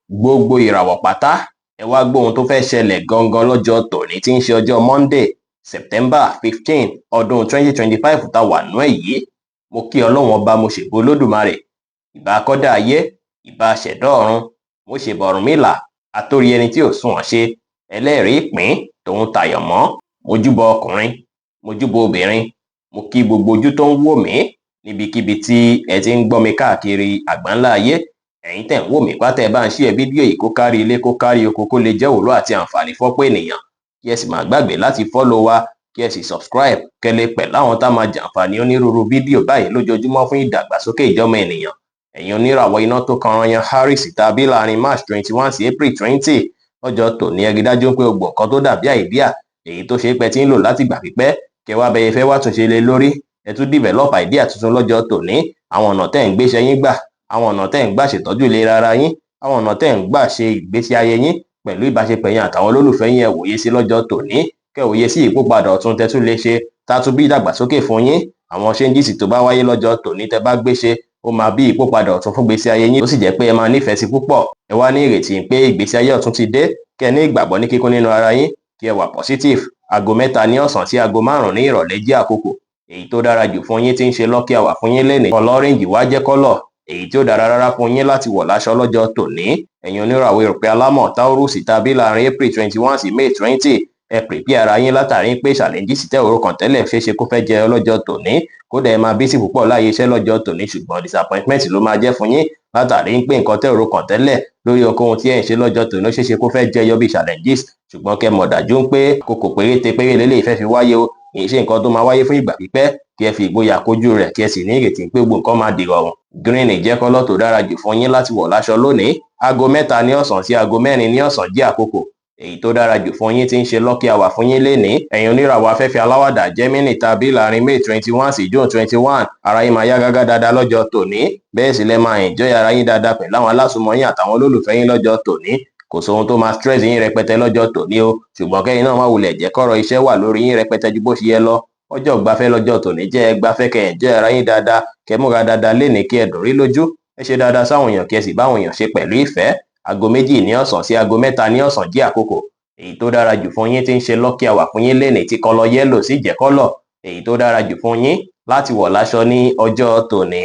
Gbogbo ìràwọ̀ pátá, ẹ wá gbọ́ ohun tó fẹ́ ṣẹlẹ̀ gangan lọ́jọ́ tòní tí ń ṣe ọjọ́ Monday, September 15, ọdún 2025 tá wà nú ẹ̀ yìí. Mo kí Ọlọ́run Ọba, mo ṣèbò Olódùmarè, ìbà akọ́dá ayé, ìbà aṣẹ̀dá ọ̀run, mo ṣèbà Ọ̀rúnmìlà, atórí ẹni tí ò sunwọ̀n ṣe, ẹlẹ́rìí ìpín tòun tàyànmọ́. Mojúbà ọkùnrin, mojúbà obìnrin, mo kí gbogbo ojú tó ń wò mí níbikíbi tí ẹ ti ń gbọ́ mi káàkiri àgbáńlá ayé. Ẹ̀yin tẹ̀ ń wò mí pátá, ẹ bá ń share fídíò yìí kó kárí ilé, kó kárí oko, kó lè jẹ́ òwúlò àti àǹfààní fọ́pọ̀ ènìyàn. Kí ẹ sì má gbàgbé láti follow wa, kí ẹ sì subscribe, kẹ́ lè pẹ̀lú àwọn tá máa jàǹfààní onírúurú fídíò báyìí lójoojúmọ́ fún ìdàgbàsókè ìjọ́mọ ènìyàn. Ẹ̀yin oníràwọ̀ iná tó kanran Aries tàbí láàrin March 21 sí April 20, lọ́jọ́ tòní, ẹ rí dájú pé gbogbo nǹkan tó dàbí idea èyí tó ṣe é pẹ́ tí ń lò láti ìgbà pípẹ́, kẹ́ wá bẹyẹ fẹ́ wá túnṣe lé lórí. Ẹ tún develop idea tuntun lọ́jọ́ tòní. Àwọn ọ̀nà tẹ́ ń gbéṣẹ́ yín gbà, àwọn ọ̀nà tẹ́ ń gbà ṣètọ́jú ìlera ara yín, àwọn ọ̀nà tẹ́ ń gbà ṣe ìgbésí ayé yín pẹ̀lú ìbáṣepọ̀ yín àtàwọn olólùfẹ́ yín, ẹ wòye sí lọ́jọ́ tòní. Kẹ́ wòye sí ìyípòpadà ọ̀tun tẹ́ tún lè ṣe tá tún bí ìdàgbàsókè fún yín. Àwọn changes tó bá wáyé lọ́jọ́ tòní tẹ́ bá gbé ṣe, ó máa bí ìyípòpadà ọ̀tun fún ìgbésí ayé yín, ó sì jẹ́ pé ẹ máa nífẹ̀ẹ́ sí púpọ̀. Ẹ wá ní ìrètí pé ìgbésí ayé ọ̀tun ti dé. Kẹ́ ní ìgbàgbọ́ ní kíkún nínú ara yín, kí ẹ wà positive. Aago 3 ní ọ̀sán sí aago 5 ní ìrọ̀lẹ́ jẹ́ àkókò èyí tó dára jù fún yín tí ń ṣe lucky hour fún yín lénìí. Colour orange wá jẹ́ colour èyí tí ó dára rárá fún yín láti wọ̀ láṣọ lọ́jọ́ tòní. Ẹ̀yin oníràwọ̀ erùpẹ̀ alámọ̀ Taurus tàbí láàrin April 21 sí May 20, ẹ prepare ara yín látàrí pé challenges tẹ́ òru kan tẹ́lẹ̀ ṣeéṣe kó fẹ́ jẹ lọ́jọ́ tòní. Kódà, ẹ máa busy púpọ̀ láàyè iṣẹ́ lọ́jọ́ tòní, ṣùgbọ́n disappointment ló máa jẹ́ fún yín látàrí pé nǹkan tẹ́ òru kan tẹ́lẹ̀ lórí ohunkóhun tí ẹ̀ ń ṣe lọ́jọ́ tòní, ó ṣeéṣe kó fẹ́ jẹyọ bí challenges. Ṣùgbọ́n kẹ́ mọ̀ dájú pé kòkò péréte péré lélẹ́yìí fẹ́ fi wáyé o, kì í ṣe nǹkan tó máa wáyé fún ìgbà pípẹ́. Kí ẹ fi ìgboyà kojú rẹ̀, kí ẹ sì ní ìrètí pé gbogbo nǹkan máa dìrọ̀rùn. Green jẹ́ colour tó dára jù fún yín láti wọ̀ láṣọ lónìí. Aago 3 ní ọ̀sán sí aago 4 ní ọ̀sán jẹ́ àkókò èyí tó dára jù fún yín tí ń ṣe lucky hour fún yín lénìí. Ẹ̀yin oníràwọ̀ afẹ́fẹ́ aláwàdà Gemini tàbí láàrin May 21 sí June 21, ara yín máa yá gágá dáadáa lọ́jọ́ tòní. Bẹ́ẹ̀ sì lẹ máa enjoy ara yín dáadáa pẹ̀lú àwọn alásùnmọ́ yín àtàwọn olólùfẹ́ yín lọ́jọ́ tòní. Kò sóhun tó máa stress yín rẹpẹtẹ lọ́jọ́ tòní o, ṣùgbọ́n kẹ́yìn náà má wulẹ̀ jẹ́ kọ́rọ̀ iṣẹ́ wà lórí yín rẹpẹtẹ ju bó ṣe yẹ lọ. Ọjọ́ ìgbafẹ́ lọ́jọ́ tòní jẹ́. Ẹ gbafẹ́, kẹ́ enjoy ara yín dáadáa, kẹ́ múra dáadáa lénìí, kí ẹ dùn rí lójú. Ẹ ṣe dáadáa sáwọn èèyàn, kí ẹ sì báwọn èèyàn ṣe pẹ̀lú ìfẹ́. Aago 2 ní ọ̀sán sí aago 3 ní ọ̀sán jẹ́ àkókò èyí tó dára jù fún yín tí ń ṣe lucky hour fún yín lénìí, tí colour yellow sì jẹ́ colour èyí tó dára jù fún yín láti wọ̀ láṣọ ní ọjọ́ tòní.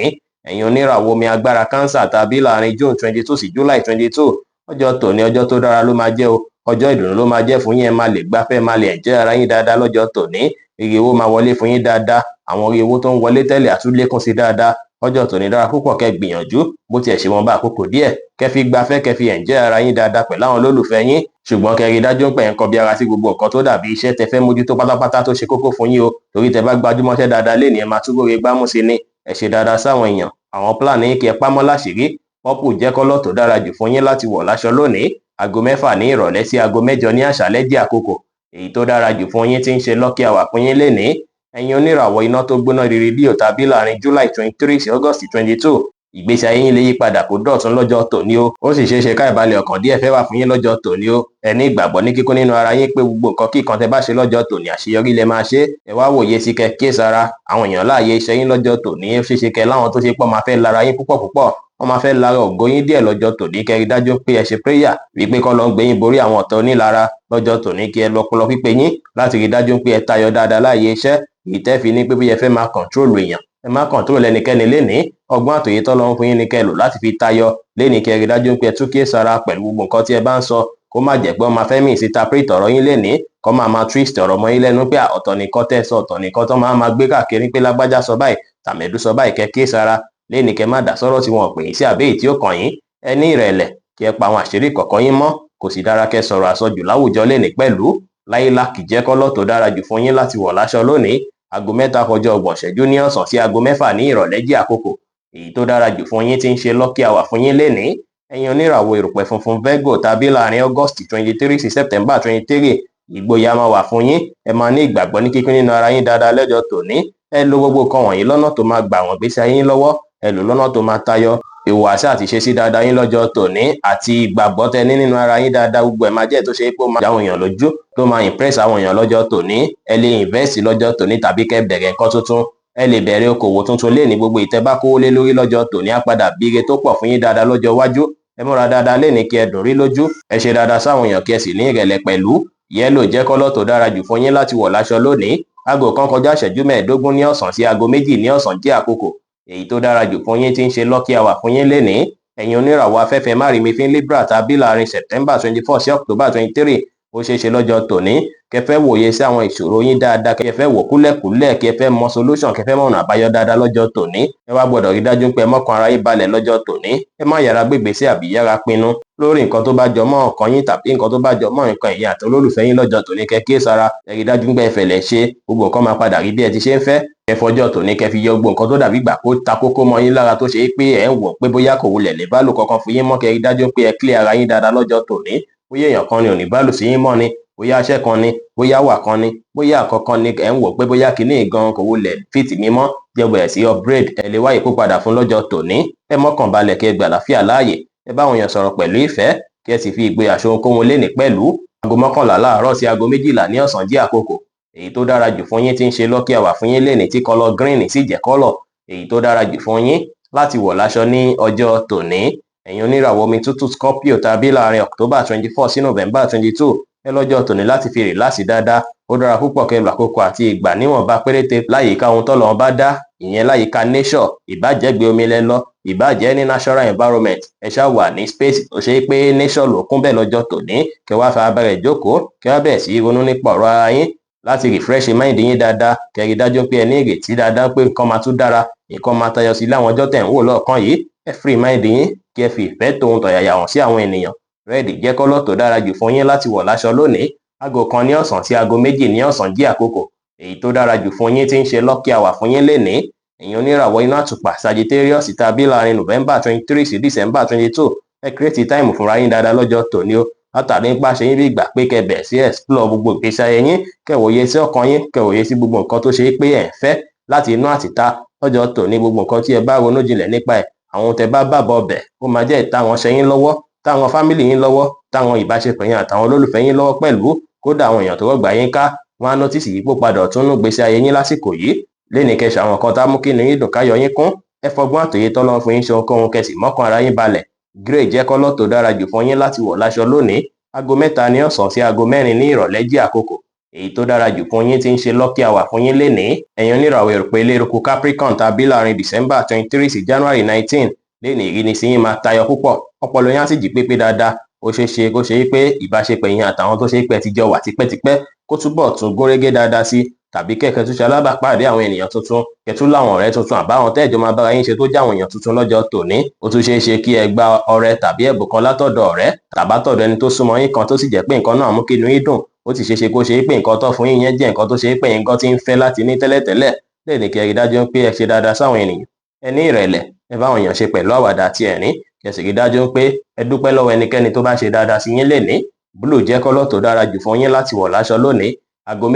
Ẹ̀yin oníràwọ̀ omi agbára Cancer tàbí láàrin June 22 sí July 22, ọjọ́ tòní, ọjọ́ tó dára ló máa jẹ́ o. Ọjọ́ ìdùnnú ló máa jẹ́ fún yín. Ẹ máa lè gbafẹ́, máa lè enjoy ara yín dáadáa lọ́jọ́ tòní. Ire owó máa wọlé fún yín dáadáa. Àwọn orí owó tó ń wọlé tẹ́lẹ̀ àtúnlékún sí dáadáa. Ọjọ́ tòní dára púpọ̀. Kẹ́ gbìyànjú, bó tiẹ̀ ṣe wọn bá àkókò díẹ̀, kẹ́ fi gbafẹ́, kẹ́ fi enjoy ara yín dáadáa pẹ̀lú àwọn olólùfẹ́ yín. Ṣùgbọ́n kẹ́ rí dájú pé ẹ̀ ń kọbi ara sí gbogbo nǹkan tó dàbí iṣẹ́ tẹ́ fẹ́ mójútó pátápátá tó ṣe kókó fún yín o, torí tẹ́ bá gbájúmọ́ṣẹ́ dáadáa lénìí, ẹ máa túbọ̀ rí gbámú sí ni. Ẹ ṣe dáadáa sáwọn èèyàn. Àwọn plan yín, kí ẹ pámọ́ láṣìírí. Purple jẹ́ colour tó dára jù fún yín láti wọ̀ láṣọ lónìí. Aago 6 ní ìrọ̀lẹ́ sí aago 8 ní àṣálẹ́ jẹ́ àkókò èyí tó dára jù fún yín tí ń ṣe lucky hour fún yín lénìí. Ẹ̀yin oníràwọ̀ iná tó gbóná riri Leo tàbí láàrin July 23 sí August 22, ìgbésí ayé yín lè yí padà kó dọ̀tun lọ́jọ́ tòní o. Ó sì ṣeé ṣe ká ìbalẹ̀ ọkàn díẹ̀ fẹ́ wà fún yín lọ́jọ́ tòní o. Ẹ ní ìgbàgbọ́ ní kíkún nínú ara yín pé gbogbo nǹkan kíkan tẹ bá ṣe lọ́jọ́ tòní, àṣeyọrí lẹ máa ṣe. Ẹ wá wòye sí kẹ kíyèsára àwọn èèyàn láàyè iṣẹ́ yín lọ́jọ́ tòní. Ó ṣeé ṣe kẹ láwọn tó ṣe pọ̀ máa fẹ́ lára yín púpọ̀ púpọ̀, wọ́n máa fẹ́ lára ògo yín díẹ̀ lọ́jọ́ tòní. Kẹ́ rí dájú pé ẹ ṣe prayer wípé kọ́ ló ń gbé yín borí àwọn ọ̀tá onílara lọ́jọ́ tòní. Kí ẹ lọ́pọlọ pípé yín láti rí dájú pé ẹ tayọ dáadáa láàyè iṣẹ́. Ìtẹ́fi ní pé bí ẹ fẹ́ máa control èèyàn, ẹ má control ẹnikẹ́ni lénìí. Ọgbọ́n àtòyè tọ́lọ́run fún yín ní kẹ́ lò láti fi tayọ lénìí. Kẹ́ rí dájú pé ẹ tún kíyèsára pẹ̀lú gbogbo nǹkan tí ẹ bá ń sọ, kó má jẹ́ pé wọ́n máa fẹ́ misinterpret ọ̀rọ̀ yín lénìí, kó máa máa twist ọ̀rọ̀ mọ́ yín lẹ́nu pé ọ̀tọ̀ nìkan tẹ́ sọ, ọ̀tọ̀ nìkan tó máa máa gbé káàkiri pé lágbájá sọ báyìí, tàmẹ̀dú sọ báyìí. Kẹ́ kíyèsára lénìí, kẹ́ má dá sọ́rọ̀ tí wọn ò pè yín sí àbí èyí tí ó kàn yín. Ẹ ní ìrẹ̀lẹ̀, kí ẹ pa àwọn àṣírí kọ̀ọ̀kan yín mọ́. Kò sì dára kẹ́ sọ̀rọ̀ àsọjù láwùjọ lénìí pẹ̀lú. Lilac jẹ́ colour tó dára jù fún yín láti wọ̀ láṣọ lónìí. Aago 3 kọjá 30 ìṣẹ́jú ní ọ̀sán sí aago 6 ní ìrọ̀lẹ́ jẹ́ àkókò èyí tó dára jù fún yín tí ń ṣe lucky hour fún yín lénìí. Ẹ̀yin oníràwọ̀ erùpẹ̀ funfun Virgo tàbí láàrin August 23 sí September 23, ìgboyà máa wà fún yín. Ẹ máa ní ìgbàgbọ́ ní kíkún nínú ara yín dáadáa lọ́jọ́ tòní. Ẹ lo gbogbo nǹkan wọ̀nyí lọ́nà tó máa gbà wọ́n gbésí ayé yín lọ́wọ́. Ẹ lò lọ́nà tó máa tayọ. Ìhùwàsí àti ìṣesí dáadáa yín lọ́jọ́ tòní àti ìgbàgbọ́ tẹ ní nínú ara yín dáadáa, gbogbo ẹ̀ máa jẹ́ tó ṣe pé ó máa jẹ àwọn èèyàn lójú, tó máa impress àwọn èèyàn lọ́jọ́ tòní. Ẹ lè invest lọ́jọ́ tòní tàbí kẹ́ bẹ̀rẹ̀ nǹkan tuntun. Ẹ lè bẹ̀rẹ̀ okòwò tuntun lénìí. Gbogbo ìtẹ́ bá kówó lé lórí lọ́jọ́ tòní á padà bí ire tó pọ̀ fún yín dáadáa lọ́jọ́ iwájú. Ẹ múra dáadáa lénìí kí ẹ dùn rí lójú. Ẹ ṣe dáadáa sáwọn èèyàn kí ẹ sì ní ìrẹ̀lẹ̀ pẹ̀lú. Yellow jẹ́ colour tó dára jù fún yín láti wọ̀ láṣọ lónìí. 1:15 ní ọ̀sán sí 2:00 ní ọ̀sán jẹ́ àkókò èyí tó dára jù fún yín tí ń ṣe lucky hour fún yín lénìí. Ẹ̀yin oníràwọ̀ afẹ́fẹ́ márìmífín Libra tàbí láàrin September 24 sí October 23, ó ṣeé ṣe lọ́jọ́ tòní kẹfẹ́ wòye sí àwọn ìṣòro yín dáadáa, kẹfẹ́ wò kúlẹ̀kúlẹ̀, kẹfẹ́ mọ solution, kẹfẹ́ mọ ọ̀nà àbáyọ dáadáa lọ́jọ́ tòní. Ẹ wá gbọ́dọ̀ rí dájú pé ẹ mọ́kàn ara yín balẹ̀ lọ́jọ́ tòní. Ẹ má yára gbégbèsè àbí yára pinnu lórí nǹkan tó bá jọ mọ́ ọkàn yín tàbí nǹkan tó bá jọ mọ́ nǹkan ẹ̀yin àti olólùfẹ́ yín lọ́jọ́ tòní. Kẹ́ kíyèsára, ẹ rí dájú pé ẹ fẹ̀lẹ̀ ṣe, gbogbo nǹkan máa padà rí bí ẹ ti ṣe ń fẹ́. Ẹ fọjọ́ tòní kẹ́ fi yọ gbogbo nǹkan tó dàbí ìgbà kó ta kókó mọ́ yín lára, tó ṣe é pé ẹ̀ ń wò pé bóyá kò wulẹ̀ ní value kankan fún yín mọ́. Kẹ́ rí dájú pé ẹ clear ara yín dáadáa lọ́jọ́ tòní. Bóyá èèyàn kan ni ò ní value sí yín mọ́ ni, bóyá iṣẹ́ kan ni, bóyá wà kan ni, bóyá àkọ́kọ́ ni ẹ̀ ń wò pé bóyá kinní gan kò wulẹ̀ fit mi mọ́, jẹ́ bẹ̀rẹ̀ sí upgrade, ẹ lè wá ìkó padà fún lọ́jọ́ tòní. Ẹ mọ́kàn balẹ̀ kẹ́ gbà láfíà láàyè. Ẹ bá àwọn èèyàn sọ̀rọ̀ pẹ̀lú ìfẹ́, kí ẹ sì fi ìgboyà ṣe ohunkóhun lénìí pẹ̀lú. 11:00 láàárọ̀ sí 12:00 ní ọ̀sán jẹ́ àkókò èyí tó dára jù fún yín tí ń ṣe lucky hour fún yín lénìí, tí colour green sì jẹ́ colour èyí tó dára jù fún yín láti wọ̀ láṣọ ní ọjọ́ tòní. Ẹ̀yin oníràwọ̀ omi tútù Scorpio tàbí láàrin October 24 sí November 22, ẹ lọ́jọ́ tòní láti fi relax dáadáa. Ó dára púpọ̀ kẹ́ lo àkókò àti ìgbà níwọ̀nba péréte láyìíká ohun tọ́lọ́run bá dá, ìyẹn láyìíká nature. Ìbájẹ́gbé omi lẹ lọ, ìbájẹ́ ní natural environment, ẹ ṣáà wà ní space tó ṣe pé nature ló kún bẹ́ẹ̀ lọ́jọ́ tòní. Kẹ́ wá farabalẹ̀ jókòó, kẹ́ wá bẹ̀rẹ̀ sí í ronú nípa ọ̀rọ̀ ara yín láti refresh mind yín dáadáa. Kẹ́ rí dájú pé ẹ ní ìrètí dáadáa pé nǹkan máa tún dára, nǹkan máa tayọ sí láwọn ọjọ́ tẹ̀ ń wò lọ́ọ̀kan yìí. Ẹ free mind yín, kí ẹ fi ìfẹ́ tòun tọ̀yàyà hàn sí àwọn ènìyàn. Red jẹ́ colour tó dára jù fún yín láti wọ̀ láṣọ lónìí. 1:00 ní ọ̀sán sí 2:00 ní ọ̀sán jẹ́ àkókò èyí tó dára jù fún yín tí ń ṣe lucky hour fún yín lénìí. Ẹ̀yin oníràwọ̀ iná àtùpà Sagittarius tàbí láàrin November 23 sí December 22, ẹ create time fúnra yín dáadáa lọ́jọ́ tòní o, látàrí nípa ṣe yín bí ìgbà pé kẹ́ bẹ̀rẹ̀ sí explore gbogbo ìgbésí ayé yín, kẹ́ wòye sí ọkàn yín, kẹ́ wòye sí gbogbo nǹkan tó ṣe é pé ẹ̀ ń fẹ́ láti inú àtìta lọ́jọ́ tòní. Gbogbo nǹkan tí ẹ bá ronú jinlẹ̀ nípa ẹ̀, àwọn ohun tẹ́ bá bàbọ̀ ọbẹ̀, ó máa jẹ́ ìtàwọn ṣe yín lọ́wọ́, táwọn family yín lọ́wọ́, táwọn ìbáṣepọ̀ yín àtàwọn olólùfẹ́ yín lọ́wọ́ pẹ̀lú. Kódà àwọn èèyàn tó rọ̀gbà yín ká, wọ́n á notice yípo padà ọ̀tún nínú ìgbésí ayé yín lásìkò yìí. Lénìí, kẹ́ ṣe àwọn nǹkan tá mú kí inú yín dùn, káyọ̀ yín kún. Ẹ fọgbọ́n àtòye tọ́lọ́run fún yín ṣe ohunkóhun, kẹ́ sì mọ́kàn ara yín balẹ̀. Grey jẹ́ colour tó dára jù fún yín láti wọ̀ láṣọ lónìí. 3:00 ní ọ̀sán sí 4:00 ní ìrọ̀lẹ́ jẹ́ àkókò èyí tó dára jù fún yín tí ń ṣe lucky hour fún yín lénìí. Ẹ̀yin oníràwọ̀ erùpẹ̀ eléruku Capricorn tàbí láàrin December 23 sí January 19, lénìí ìrínisí yín máa tayọ púpọ̀, ọpọlọ yín á sì jí pépé dáadáa. Ó ṣeé ṣe kó ṣe pé ìbáṣepọ̀ yín àtàwọn tó ṣe pé ẹ ti jọ wà tipẹ́tipẹ́ kó túbọ̀ tún gúnrégé dáadáa sí, tàbí kẹ́kẹ́ tún ṣe alábàápàdé àwọn ènìyàn tuntun, kẹ́tún láwọn ọ̀rẹ́ tuntun àbáwọn tẹ́ẹ̀jọ máa bára yín ṣe tó jẹ́ àwọn èèyàn tuntun lọ́jọ́ tòní. Ó tún ṣeé ṣe kí ẹ gba ọrẹ tàbí ẹ̀bùn kan látọ̀dọ̀ ọ̀rẹ́ tàbátọ̀dọ̀ ẹni tó súnmọ́ yín kan, tó sì jẹ́ pé nǹkan náà mú kí inú yín dùn. Ó sì ṣeé ṣe kó ṣe pé nǹkan tó fún yín yẹn jẹ́ nǹkan tó ṣe pé nǹkan tí ń fẹ́ láti ní tẹ́lẹ̀tẹ́lẹ̀. Lẹ́ẹ̀ni, kẹ́ rí dájú pé ẹ ṣe dáadáa sáwọn ènìyàn, ẹ ní ìrẹ̀lẹ̀, ẹ bá àwọn èèyàn ṣe pẹ̀lú àwàdà àti ẹ̀rín, kẹ́ sì rí dájú pé ẹ dúpẹ́ lọ́wọ́ ẹnikẹ́ni tó bá ṣe dáadáa sí yín lénìí. Blue jẹ́ colour tó dára jù fún yín láti wọ̀ láṣọ lónìí.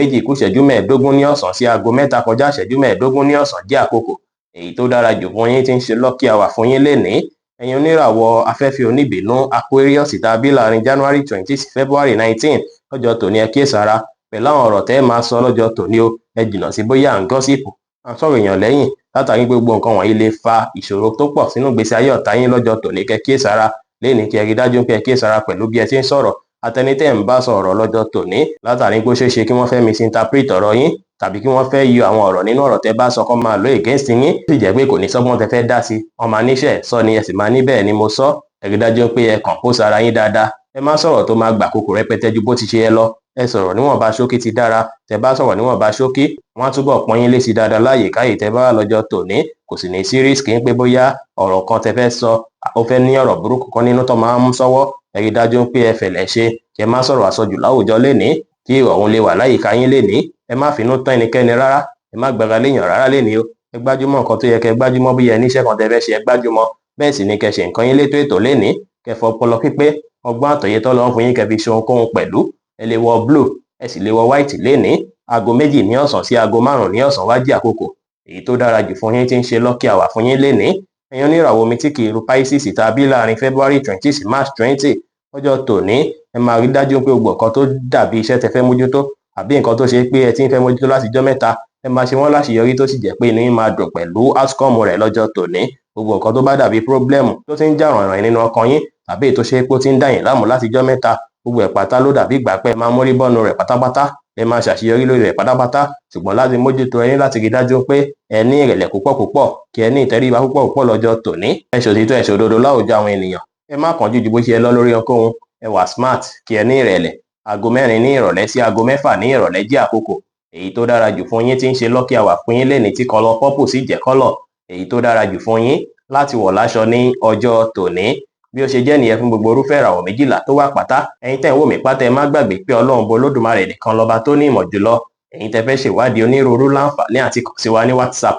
2:25 ní ọ̀sán sí 2:45 ní ọ̀sán jẹ́ àkókò èyí tó dára jù fún yín tí ń ṣe lucky hour fún yín lénìí. Ẹ̀yin oníràwọ̀ afẹ́fẹ́ oníbínú Aquarius tàbí láàrin January 20 sí February 19, lọ́jọ́ tòní ẹ kíyèsára pẹ̀lú àwọn ọ̀rọ̀ tẹ́ ẹ máa sọ lọ́jọ́ tòní o. Ẹ jìnnà sí bóyá à ń gossip, à ń sọ̀rọ̀ èèyàn lẹ́yìn, látàrí gbogbo nǹkan wọ̀nyí lè fa ìṣòro tó pọ̀ sínú ìgbésí ayé ọ̀tá yín lọ́jọ́ tòní. Kẹ́ kíyèsára lénìí, kí ẹ rí dájú pé ẹ kíyèsára pẹ̀lú bí ẹ ti ń sọ̀rọ̀ àtẹni tẹ́ ń bá sọ̀rọ̀ lọ́jọ́ tòní, látàrí pé ó ṣeé ṣe kí wọ́n fẹ́ misinterpret ọ̀rọ̀ yín, tàbí kí wọ́n fẹ́ yọ àwọn ọ̀rọ̀ nínú ọ̀rọ̀ tẹ́ bá sọ kó máa lò against yín, sì jẹ́ pé kò ní sọ́gbọ́n tẹ́ fẹ́ dá sí. Wọ́n máa níṣẹ́ sọ ni, ẹ sì máa ní bẹ́ẹ̀ ni mo sọ. Ẹ rí dájú pé ẹ compose ara yín dáadáa. Ẹ má sọ̀rọ̀ tó máa gbàkókò rẹpẹtẹ ju bó ti ṣe yẹ lọ. Ẹ sọ̀rọ̀ níwọ̀nba ṣókí ti dára. Tẹ́ bá sọ̀rọ̀ níwọ̀nba ṣókí, wọ́n á túbọ̀ pọ́n yín lé sí dáadáa láàyè káyè tẹ́ bá wà lọ́jọ́ tòní. Kò sì ní sí risk pé bóyá ọ̀rọ̀ kan tẹ́ fẹ́ sọ, ó fẹ́ ní ọ̀rọ̀ burúkú kan nínú tó máa ń mú sọ́wọ́. Ẹ rí dájú pé ẹ fẹ̀lẹ̀ ṣe, kí ẹ má sọ̀rọ̀ àsọjù láwùjọ lénìí, kí ìrọ̀rùn lè wà láyìíká yín lénìí. Ẹ má finú tán ẹnikẹ́ni rárá, ẹ má gbára léèyàn rárá lénìí o. Ẹ gbájúmọ́ nǹkan tó yẹ kẹ́ gbájúmọ́. Bí ẹ níṣẹ́ kan tẹ́ fẹ́ ṣe, ẹ gbájúmọ́. Bẹ́ẹ̀ sì ni kẹ́ ṣe nǹkan yín létò ètò lénìí, kẹ́ fọpọlọ pípé, ọgbọ́n àtòye tọ́lọ́run fún yín, kẹ́ fi ṣe ohunkóhun pẹ̀lú. Ẹ lè wọ blue, ẹ sì lè wọ white lénìí. 2:00 ní ọ̀sán sí 5:00 ní ọ̀sán wá jẹ́ àkókò èyí tó dára jù fún yín tí ń ṣe lucky hour fún yín lénìí. Ẹ̀yin oníràwọ̀ omi tí kì í ru Pisces tàbí láàrin February 20 sí March 20, lọ́jọ́ tòní ẹ máa rí dájú pé gbogbo nǹkan tó dàbí iṣẹ́ tẹ́ fẹ́ mójútó àbí nǹkan tó ṣe pé ẹ ti ń fẹ́ mójútó láti jọ́ mẹ́ta, ẹ máa ṣe wọ́n láṣeyọrí, tó sì jẹ́ pé inú yín máa dùn pẹ̀lú outcome rẹ̀ lọ́jọ́ tòní. Gbogbo nǹkan tó bá dàbí problem tó ti ń jà ràìnràìn nínú ọkàn yín Tàbí èyí tó ṣe pé ó ti ń dà yín láàmú látijọ́ mẹ́ta, gbogbo ẹ̀ pátá ló dàbí ìgbà pé ẹ máa mórí bọ́nu rẹ̀ pátápátá, ẹ máa ṣàṣeyọrí lórí rẹ̀ pátápátá. Ṣùgbọ́n láti mójútó, ẹ ní láti rí dájú pé ẹ ní ìrẹ̀lẹ̀ púpọ̀ púpọ̀, kí ẹ ní ìtẹríba púpọ̀ púpọ̀ lọ́jọ́ tòní. Ẹ ṣòtítọ́, ẹ ṣòdodo láwùjọ àwọn ènìyàn. Ẹ má kánjú ju bó ṣe yẹ lọ lórí ohunkóhun. Ẹ wà smart, kí ẹ ní ìrẹ̀lẹ̀. Aago 4 ní ìrọ̀lẹ́ sí aago 6 ní ìrọ̀lẹ́ jẹ́ àkókò èyí tó dára jù fún yín, tí ń ṣe lucky hour fún yín lénìí, tí colour purple sì jẹ́ colour èyí tó dára jù fún yín láti wọ̀ láṣọ ní ọjọ́ tòní. Bí ó ṣe jẹ́ nìyẹn fún gbogbo irúfẹ́ ìràwọ̀ 12 tó wà pátá. Ẹ̀yin tẹ́ ń wò mí pátá, ẹ má gbàgbé pé Ọlọ́run bọ Olódùmarè nìkan lọ́ba tó ní ìmọ̀ jùlọ. Ẹ̀yin tẹ́ fẹ́ ṣèwádìí onírúurú, láǹfààní àti kàn sí wa ní WhatsApp,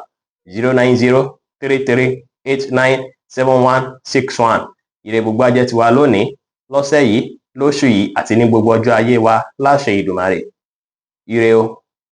09033897161. Ire gbogbo á jẹ́ tiwa lónìí, lọ́sẹ̀ yìí, lóṣù yìí àti ní gbogbo ọjọ́ ayé wa láṣẹ Ìdùmarè. Ire o.